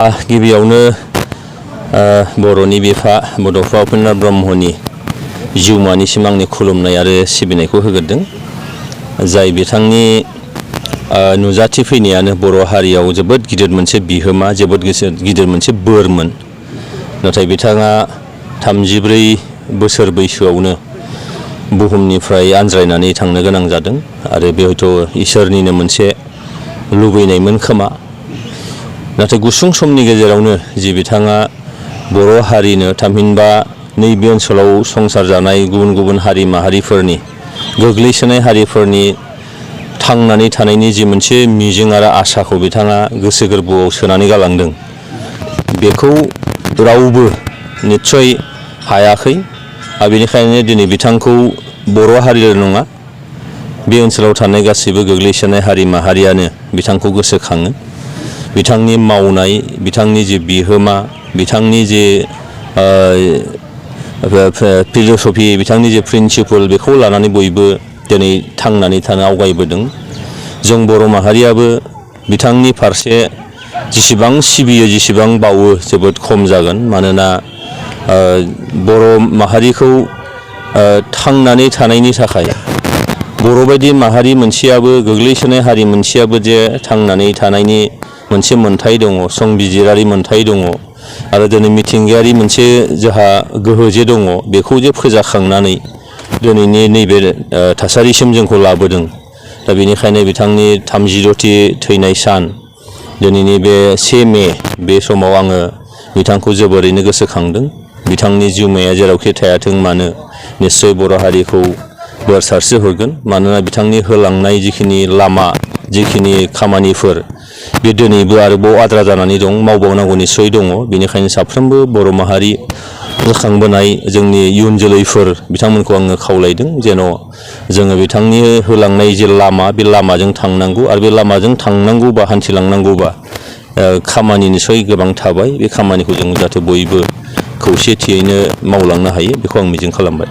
गिबियावनो बर'नि बिफा बड'फा उपेन्द्र ब्रह्मनि जिउमानिसिम आंनि खुलुमनाय आरो सिबिनायखौ होग्रोदों। जाय बिथांनि नुजाथि फैनायानो बर' हारियाव जोबोद गिदिर मोनसे बिहोमा, जोबोद गिदिर मोनसे बोरमोन। नाथाय बिथाङा 34 बोसोर बैसोआवनो बुहुमनिफ्राय आनज्रायनानै थांनो गोनां जादों आरो बे हयथ' इसोरनिनो मोनसे लुबैनायमोन खोमा। नाथाय गुसुं समनि गेजेरावनो जि बिथाङा बर' हारिनो थामहिनबा नैबे ओनसोलाव संसार जानाय गुबुन गुबुन हारि माहारिफोरनि गोग्लैसोनाय हारिफोरनि थांनानै थानायनि जि मोनसे मिजिं आरो आसाखौ बिथाङा गोसो गोरबोआव सोनानै गालांदों, बेखौ रावबो निस्सय हायाखै। आरो बेनिखायनो दिनै बिथांखौ बर' हारिल' नङा, बे ओनसोलाव थानाय गासैबो गोग्लैसोनाय हारि माहारियानो बिथांखौ गोसोखाङो। बिथांनि मावनाय, बिथांनि जे बिहोमा, बिथांनि जे फिल'सफि, बिथांनि जे प्रिन्सिपल, बेखौ लानानै बयबो दिनै थांनानै थानो आवगायबोदों। जों बर' माहारियाबो बिथांनि फारसे जेसेबां सिबियो, जेसेबां बावो जोबोद खम जागोन। मानोना बर' माहारिखौ थांनानै थानायनि थाखाय बर' बायदि माहारि मोनसेयाबो, गोग्लैसोनाय हारि मोनसेयाबो जे थांनानै थानायनि मोनसे मोन्थाय दङ, संबिजिरारि मोन्थाय दङ आरो दिनै मिथिंगायारि मोनसे जोंहा गोहो जे दङ, बेखौ जे फोजाखांनानै दिनैनि नैबे थासारिसिम जोंखौ लाबोदों। दा बेनिखायनो बिथांनि 36थि थैनाय सान, दिनैनि बे 1 मे, बे समाव आङो बिथांखौ जोबोरैनो गोसोखांदों। बिथांनि जिउमाया जेरावखि थायाथों मानो निस्सय बर' हारिखौ बोर सारस्रि हरगोन। मानोना बिथांनि होलांनाय जिखिनि लामा, जिखिनि खामानिफोर, बे दिनैबो आरोबाव आद्रा जानानै दं, मावबावनांगौ निस्सय दङ। बेनिखायनो साफ्रोमबो बर' माहारि जाखांबोनाय जोंनि इयुन जोलैफोर, बिथांमोनखौ आङो खावलायदों जेन' जोङो बिथांनि होलांनाय जे लामा, बे लामाजों थांनांगौ आरो बे लामाजों थांनांगौबा, हान्थिलांनांगौबा खामानि निस्सय गोबां थाबाय। बे खामानिखौ जों जाहाथे बयबो खौसेथियैनो मावलांनो हायो, बेखौ आं मिजिं खालामबाय।